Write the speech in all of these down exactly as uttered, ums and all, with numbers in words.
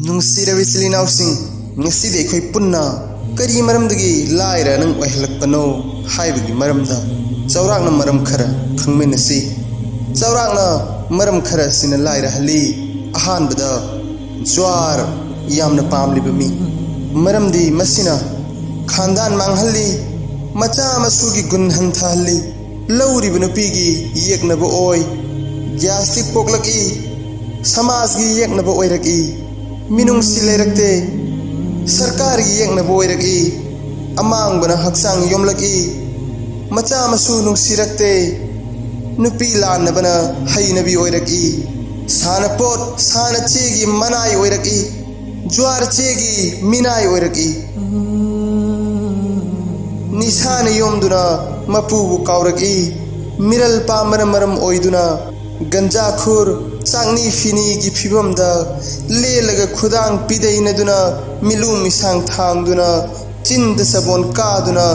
ꯅꯨꯡꯁꯤꯔꯕ ꯏꯆꯤꯜ ꯏꯅꯥꯎꯁꯤꯡ, ꯉꯁꯤꯗꯤ ꯑꯩꯈꯣꯏ ꯄꯨꯟꯅ ꯀꯔꯤ ꯃꯔꯝꯗꯒꯤ ꯂꯥꯏꯔ ꯅꯪ ꯑꯣꯏꯍꯜꯂꯛꯄꯅꯣ ꯍꯥꯏꯕꯒꯤ ꯃꯔꯝꯗ ꯆꯥꯎꯔꯥꯛꯅ ꯃꯔꯝ ꯈꯔ ꯈꯪꯃꯤꯟꯅꯁꯤ꯫ ꯆꯥꯎꯔꯥꯛꯅ ꯃꯔꯝ ꯈꯔ ꯑꯁꯤꯅ ꯂꯥꯏꯔꯍꯜꯂꯤ꯫ ꯑꯍꯥꯟꯕꯗ, ꯖ꯭ꯋꯥꯔ ꯌꯥꯝꯅ ꯄꯥꯝꯂꯤꯕ ꯃꯤ, ꯃꯔꯝꯗꯤ ꯃꯁꯤꯅ ꯈꯥꯟꯗꯥꯟ ꯃꯥꯡꯍꯜꯂꯤ, ꯃꯆꯥ ꯃꯁꯨꯒꯤ ꯒꯨꯟ ꯍꯟꯊꯍꯜꯂꯤ, ꯂꯧꯔꯤꯕ ꯅꯨꯄꯤꯒꯤ ꯌꯦꯛꯅꯕ ꯑꯣꯏ, ꯒ꯭ꯌꯥꯁꯇꯤꯛ ꯄꯣꯛꯂꯛꯏ, ꯁꯃꯥꯖꯒꯤ ꯌꯦꯛꯅꯕ ꯑꯣꯏꯔꯛꯏ, ꯃꯤꯅꯨꯡꯁꯤ ꯂꯩꯔꯛꯇꯦ, ꯁꯔꯀꯥꯔꯒꯤ ꯌꯦꯛꯅꯕ ꯑꯣꯏꯔꯛꯏ, ꯑꯃꯥꯡꯕꯅ ꯍꯛꯆꯥꯡ ꯌꯣꯝꯂꯛꯏ, ꯃꯆꯥ ꯃꯁꯨ ꯅꯨꯡꯁꯤꯔꯛꯇꯦ, ꯅꯨꯄꯤ ꯂꯥꯟꯅꯕꯅ ꯍꯩꯅꯕꯤ ꯑꯣꯏꯔꯛꯏ, ꯁꯥꯟꯅꯄꯣꯠ ꯁꯥꯟꯅ ꯆꯦꯒꯤ ꯃꯅꯥꯏ ꯑꯣꯏꯔꯛꯏ, ꯖ꯭ꯋꯥꯔ ꯆꯦꯒꯤ ꯃꯤꯅꯥꯏ ꯑꯣꯏꯔꯛꯏ꯫ ꯅꯤꯁꯥꯅ ꯌꯣꯝꯗꯨꯅ ꯃꯄꯨꯕꯨ ꯀꯥꯎꯔꯛꯏ꯫ ꯃꯤꯔꯜ ꯄꯥꯝꯕꯅ ꯃꯔꯝ ꯑꯣꯏꯗꯨꯅ ꯒꯟꯖꯥꯈꯨꯔ, ꯆꯥꯛꯅꯤ ꯐꯤꯅꯤꯒꯤ ꯐꯤꯕꯝꯗ ꯂꯦꯜꯂꯒ ꯈꯨꯗꯥꯡ ꯄꯤꯗꯩꯅꯗꯨꯅ, ꯃꯤꯂꯨ ꯃꯤꯁꯥꯡ ꯊꯥꯡꯗꯨꯅ, ꯆꯤꯟꯗ ꯆꯕꯣꯟ ꯀꯥꯗꯨꯅ,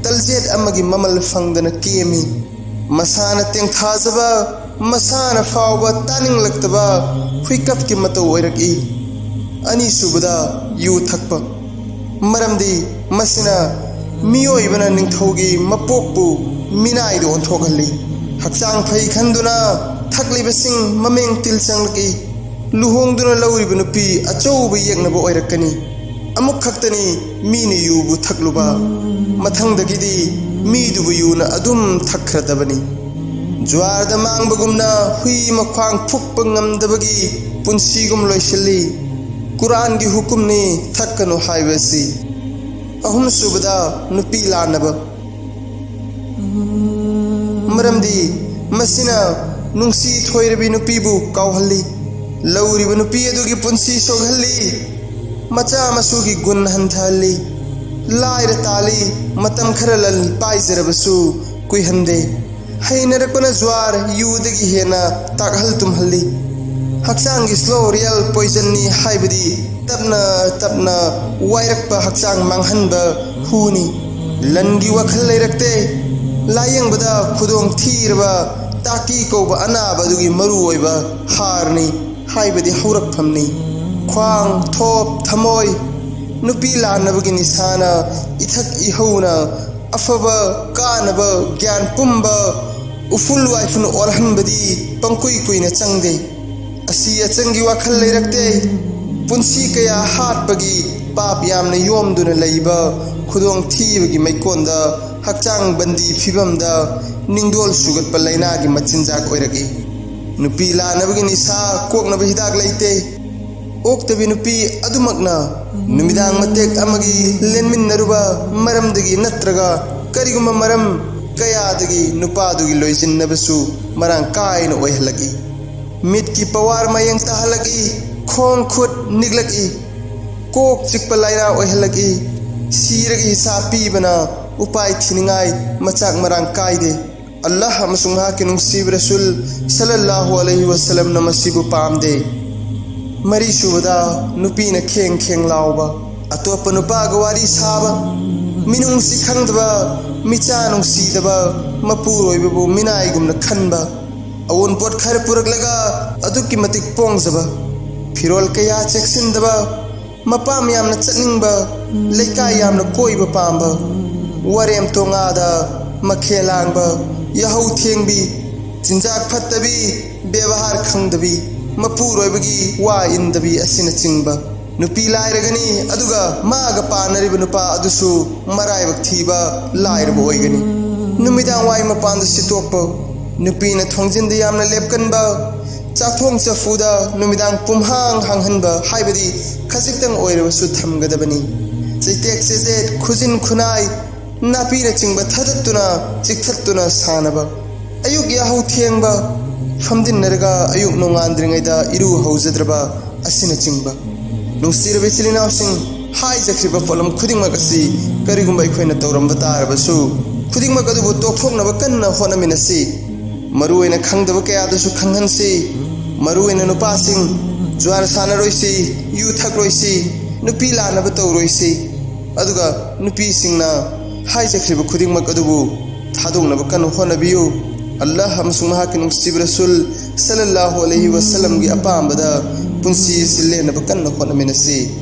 ꯇꯜꯖꯦꯠ ꯑꯃꯒꯤ ꯃꯃꯜ ꯐꯪꯗꯅ ꯀꯦꯝꯃꯤ꯫ ꯃꯁꯥꯅ ꯇꯦꯡꯊꯥꯖꯕ, ꯃꯁꯥꯅ ꯐꯥꯎꯕ ꯇꯥꯅꯤꯡꯂꯛꯇꯕ ꯍꯨꯏꯀꯞꯀꯤ ꯃꯇꯧ ꯑꯣꯏꯔꯛꯏ꯫ ꯑꯅꯤꯁꯨꯕꯗ, ꯌꯨ ꯊꯛꯄ꯫ ꯃꯔꯝꯗꯤ ꯃꯁꯤꯅ ꯃꯤꯑꯣꯏꯕꯅ ꯅꯤꯡꯊꯧꯒꯤ ꯃꯄꯣꯛꯄꯨ ꯃꯤꯅꯥꯏꯗ ꯑꯣꯟꯊꯣꯛꯍꯜꯂꯤ꯫ ꯍꯛꯆꯥꯡ ꯐꯩ ꯈꯟꯗꯨꯅ ꯊꯛꯂꯤꯕꯁꯤꯡ ꯃꯃꯦꯡ ꯇꯤꯜ ꯆꯪꯂꯛꯏ꯫ ꯂꯨꯍꯣꯡꯗꯨꯅ ꯂꯧꯔꯤꯕ ꯅꯨꯄꯤ ꯑꯆꯧꯕ ꯌꯦꯛꯅꯕ ꯑꯣꯏꯔꯛꯀꯅꯤ꯫ ꯑꯃꯨꯛ ꯈꯛꯇꯅꯤ ꯃꯤꯅ ꯌꯨꯕꯨ ꯊꯛꯂꯨꯕ, ꯃꯊꯪꯗꯒꯤꯗꯤ ꯃꯤꯗꯨꯕꯨ ꯌꯨꯅ ꯑꯗꯨꯝ ꯊꯛꯈ꯭ꯔꯗꯕꯅꯤ꯫ ꯖ꯭ꯋꯥꯔꯗ ꯃꯥꯡꯕꯒꯨꯝꯅ ꯍꯨꯏ ꯃꯈ꯭ꯋꯥꯡ ꯐꯨꯛꯄ ꯉꯝꯗꯕꯒꯤ ꯄꯨꯟꯁꯤꯒꯨꯝ ꯂꯣꯏꯁꯤꯜꯂꯤ꯫ ꯀꯨꯔꯥꯟꯒꯤ ꯍꯨꯀꯨꯝꯅꯤ ꯊꯛꯀꯅꯨ ꯍꯥꯏꯕ ꯑꯁꯤ꯫ ꯑꯍꯨꯝꯁꯨꯕꯗ, ꯅꯨꯄꯤ ꯂꯥꯟꯅꯕ꯫ ꯃꯔꯝꯗꯤ ꯃꯁꯤꯅ ꯅꯨꯡꯁꯤ ꯊꯣꯏꯔꯕꯤ ꯅꯨꯄꯤꯕꯨ ꯀꯥꯎꯍꯜꯂꯤ, ꯂꯧꯔꯤꯕ ꯅꯨꯄꯤ ꯑꯗꯨꯒꯤ ꯄꯨꯟꯁꯤ ꯁꯣꯛꯍꯜꯂꯤ, ꯃꯆꯥ ꯃꯁꯨꯒꯤ ꯒꯨꯟ ꯍꯟꯊꯍꯜꯂꯤ, ꯂꯥꯏꯔ ꯇꯥꯜꯂꯤ, ꯃꯇꯝ ꯈꯔ ꯂꯜ ꯄꯥꯏꯖꯔꯕꯁꯨ ꯀꯨꯏꯍꯟꯗꯦ꯫ ꯍꯩꯅꯔꯛꯄꯅ ꯖ꯭ꯋꯥꯔ ꯌꯨꯗꯒꯤ ꯍꯦꯟꯅ ꯇꯥꯛꯍꯜ ꯇꯨꯝꯍꯜꯂꯤ꯫ ꯍꯛꯆꯥꯡꯒꯤ ꯁ꯭ꯂꯣ ꯔꯤꯌꯦꯜ ꯄꯣꯏꯖꯟꯅꯤ ꯍꯥꯏꯕꯗꯤ ꯇꯞꯅ ꯇꯞꯅ ꯋꯥꯏꯔꯛꯄ ꯍꯛꯆꯥꯡ ꯃꯥꯡꯍꯟꯕ ꯍꯨꯅꯤ꯫ ꯂꯟꯒꯤ ꯋꯥꯈꯜ ꯂꯩꯔꯛꯇꯦ꯫ ꯂꯥꯌꯦꯡꯕꯗ ꯈꯨꯗꯣꯡ ꯊꯤꯔꯕ ꯇꯥꯀꯤ ꯀꯧꯕ ꯑꯅꯥꯕ ꯑꯗꯨꯒꯤ ꯃꯔꯨꯑꯣꯏꯕ ꯍꯥꯔꯅꯤ ꯍꯥꯏꯕꯗꯤ ꯍꯧꯔꯛꯐꯝꯅꯤ꯫ ꯈ꯭ꯋꯥꯡ, ꯊꯣꯞ, ꯊꯃꯣꯏ, ꯅꯨꯄꯤ ꯂꯥꯟꯅꯕꯒꯤ ꯅꯤꯁꯥꯅ ꯏꯊꯛ ꯏꯍꯧꯅ ꯑꯐꯕ, ꯀꯥꯅꯕ, ꯒ꯭ꯌꯥꯟ ꯄꯨꯝꯕ ꯎꯐꯨꯜ ꯋꯥꯏꯐꯨꯟ ꯑꯣꯜꯍꯟꯕꯗꯤ ꯄꯪꯀꯨꯏ ꯀꯨꯏꯅ ꯆꯪꯗꯦ꯫ ꯑꯁꯤ ꯑꯆꯪꯒꯤ ꯋꯥꯈꯜ ꯂꯩꯔꯛꯇꯦ꯫ ꯄꯨꯟꯁꯤ ꯀꯌꯥ ꯍꯥꯠꯄꯒꯤ ꯄꯥꯞ ꯌꯥꯝꯅ ꯌꯣꯝꯗꯨꯅ ꯂꯩꯕ ꯈꯨꯗꯣꯡ ꯊꯤꯕꯒꯤ ꯃꯩꯀꯣꯟꯗ ꯍꯛꯆꯥꯡ ꯕꯟꯗꯤ ꯐꯤꯕꯝꯗ ꯅꯤꯡꯗꯣꯜ ꯁꯨꯒꯠꯄ ꯂꯥꯏꯅꯥꯒꯤ ꯃꯆꯤꯟꯖꯥꯛ ꯑꯣꯏꯔꯛꯏ꯫ ꯅꯨꯄꯤ ꯂꯥꯟꯅꯕꯒꯤ ꯅꯤꯁꯥ ꯀꯣꯛꯅꯕ ꯍꯤꯗꯥꯛ ꯂꯩꯇꯦ꯫ ꯑꯣꯛꯇꯕꯤ ꯅꯨꯄꯤ ꯑꯗꯨꯃꯛꯅ ꯅꯨꯃꯤꯗꯥꯡ ꯃꯇꯦꯛ ꯑꯃꯒꯤ ꯂꯦꯟꯃꯤꯟꯅꯔꯨꯕ ꯃꯔꯝꯗꯒꯤ ꯅꯠꯇ꯭ꯔꯒ ꯀꯔꯤꯒꯨꯝꯕ ꯃꯔꯝ ꯀꯌꯥꯗꯒꯤ ꯅꯨꯄꯥꯗꯨꯒꯤ ꯂꯣꯏꯁꯤꯟꯅꯕꯁꯨ ꯃꯔꯥꯡ ꯀꯥꯏꯅ ꯑꯣꯏꯍꯜꯂꯛꯏ꯫ ꯃꯤꯠꯀꯤ ꯄꯋꯥꯔ ꯃꯌꯦꯡ ꯇꯥꯍꯜꯂꯛꯏ, ꯈꯣꯡ ꯈꯨꯠ ꯅꯤꯛꯂꯛꯏ, ꯀꯣꯛ ꯆꯤꯛꯄ ꯂꯥꯏꯅꯥ ꯑꯣꯏꯍꯜꯂꯛꯏ꯫ ꯁꯤꯔꯒ ꯍꯤꯁꯥꯕ ꯄꯤꯕꯅ ꯎꯄꯥꯏ ꯊꯤꯅꯤꯡꯉꯥꯏ ꯃꯆꯥꯛ ꯃꯔꯥꯡ ꯀꯥꯏꯗꯦ꯫ ꯑꯜꯂꯥꯍ ꯑꯃꯁꯨꯡ ꯃꯍꯥꯛꯀꯤ ꯅꯨꯡꯁꯤꯕ ꯔꯁꯨꯜ ꯁꯜꯂꯜꯂꯥꯍꯨ ꯑꯂꯩꯍꯤ ꯋꯁꯜꯂꯝꯅ ꯃꯁꯤꯕꯨ ꯄꯥꯝꯗꯦ꯫ ꯃꯔꯤꯁꯨꯕꯗ, ꯅꯨꯄꯤꯅ ꯈꯦꯡ ꯈꯦꯡ ꯂꯥꯎꯕ, ꯑꯇꯣꯞꯄ ꯅꯨꯄꯥꯒ ꯋꯥꯔꯤ ꯁꯥꯕ, ꯃꯤꯅꯨꯡꯁꯤ ꯈꯪꯗꯕ, ꯃꯤꯆꯥ ꯅꯨꯡꯁꯤꯗꯕ, ꯃꯄꯨꯔꯣꯏꯕꯕꯨ ꯃꯤꯅꯥꯏꯒꯨꯝꯅ ꯈꯟꯕ, ꯑꯑꯣꯟꯄꯣꯠ ꯈꯔ ꯄꯨꯔꯛꯂꯒ ꯑꯗꯨꯛꯀꯤ ꯃꯇꯤꯛ ꯄꯣꯡꯖꯕ, ꯐꯤꯔꯣꯜ ꯀꯌꯥ ꯆꯦꯛꯁꯤꯟꯗꯕ, ꯃꯄꯥꯝ ꯌꯥꯝꯅ ꯆꯠꯅꯤꯡꯕ, ꯂꯩꯀꯥꯏ ꯌꯥꯝꯅ ꯀꯣꯏꯕ ꯄꯥꯝꯕ, ꯋꯥꯔꯦꯝ ꯇꯣꯉꯥꯗ ꯃꯈꯦ ꯂꯥꯡꯕ, ꯌꯥꯍꯧ ꯊꯦꯡꯕꯤ, ꯆꯤꯟꯖꯥꯛ ꯐꯠꯇꯕꯤ, ꯕꯦꯕꯍꯥꯔ ꯈꯪꯗꯕꯤ, ꯃꯄꯨꯔꯣꯏꯕꯒꯤ ꯋꯥ ꯏꯟꯗꯕꯤ ꯑꯁꯤꯅꯆꯤꯡꯕ꯫ ꯅꯨꯄꯤ ꯂꯥꯏꯔꯒꯅꯤ, ꯑꯗꯨꯒ ꯃꯥꯒ ꯄꯥꯟꯅꯔꯤꯕ ꯅꯨꯄꯥ ꯑꯗꯨꯁꯨ ꯃꯔꯥꯏꯕꯛ ꯊꯤꯕ ꯂꯥꯏꯔꯕ ꯑꯣꯏꯒꯅꯤ꯫ ꯅꯨꯃꯤꯗꯥꯡ ꯋꯥꯏ ꯃꯄꯥꯟꯗ ꯁꯤꯠꯇꯣꯛꯄ, ꯅꯨꯄꯤꯅ ꯊꯣꯡꯖꯤꯟꯗ ꯌꯥꯝꯅ ꯂꯦꯞꯀꯟꯕ, ꯆꯥꯛꯊꯣꯡ ꯆꯐꯨꯗ ꯅꯨꯃꯤꯗꯥꯡ ꯄꯨꯝꯍꯥꯡ ꯍꯥꯡꯍꯟꯕ ꯍꯥꯏꯕꯗꯤ ꯈꯖꯤꯛꯇꯪ ꯑꯣꯏꯔꯕꯁꯨ ꯊꯝꯒꯗꯕꯅꯤ꯫ ꯆꯩꯇꯦꯛ ꯆꯦꯆꯦꯠ, ꯈꯨꯖꯤꯟ ꯈꯨꯅꯥꯏ, ꯅꯥꯄꯤꯅꯆꯤꯡꯕ ꯊꯥꯗꯠꯇꯨꯅ ꯆꯤꯛꯊꯠꯇꯨꯅ ꯁꯥꯟꯅꯕ, ꯑꯌꯨꯛ ꯌꯥꯍꯧ ꯊꯦꯡꯕ, ꯐꯝꯗꯤꯟꯅꯔꯒ ꯑꯌꯨꯛ ꯅꯣꯡꯉꯥꯟꯗ꯭ꯔꯤꯉꯩꯗ ꯏꯔꯨ ꯍꯧꯖꯗ꯭ꯔꯕ ꯑꯁꯤꯅꯆꯤꯡꯕ꯫ ꯅꯨꯡꯁꯤꯔꯕ ꯏꯆꯤꯜ ꯏꯅꯥꯎꯁꯤꯡ, ꯍꯥꯏꯖꯈ꯭ꯔꯤꯕ ꯄꯣꯠꯂꯝ ꯈꯨꯗꯤꯡꯃꯛ ꯑꯁꯤ ꯀꯔꯤꯒꯨꯝꯕ ꯑꯩꯈꯣꯏꯅ ꯇꯧꯔꯝꯕ ꯇꯥꯔꯕꯁꯨ, ꯈꯨꯗꯤꯡꯃꯛ ꯑꯗꯨꯕꯨ ꯇꯣꯛꯊꯣꯛꯅꯕ ꯀꯟꯅ ꯍꯣꯠꯅꯃꯤꯟꯅꯁꯤ꯫ ꯃꯔꯨꯑꯣꯏꯅ ꯈꯪꯗꯕ ꯀꯌꯥꯗꯨꯁꯨ ꯈꯪꯍꯟꯁꯤ꯫ ꯃꯔꯨꯑꯣꯏꯅ ꯅꯨꯄꯥꯁꯤꯡ, ꯖꯨꯋꯥꯔ ꯁꯥꯟꯅꯔꯣꯏꯁꯤ, ꯌꯨ ꯊꯛꯂꯣꯏꯁꯤ, ꯅꯨꯄꯤ ꯂꯥꯟꯅꯕ ꯇꯧꯔꯣꯏꯁꯤ꯫ ꯑꯗꯨꯒ ꯅꯨꯄꯤꯁꯤꯡꯅ ꯍꯥꯏꯖꯈ꯭ꯔꯤꯕ ꯈꯨꯗꯤꯡꯃꯛ ꯑꯗꯨꯕꯨ ꯊꯥꯗꯣꯛꯅꯕ ꯀꯟꯅ ꯍꯣꯠꯅꯕꯤꯌꯨ꯫ ꯑꯜꯂꯥꯍ ꯑꯃꯁꯨꯡ ꯃꯍꯥꯛꯀꯤ ꯅꯨꯡꯁꯤꯕ ꯔꯁꯨꯜ ꯁꯜꯂꯜꯂꯥꯍꯨ ꯑꯂꯩꯍꯤ ꯋꯥꯁꯜꯂꯝꯒꯤ ꯑꯄꯥꯝꯕꯗ ꯄꯨꯟꯁꯤ ꯑꯁꯤ ꯂꯦꯟꯅꯕ ꯀꯟꯅ ꯍꯣꯠꯅꯃꯤꯟꯅꯁꯤ꯫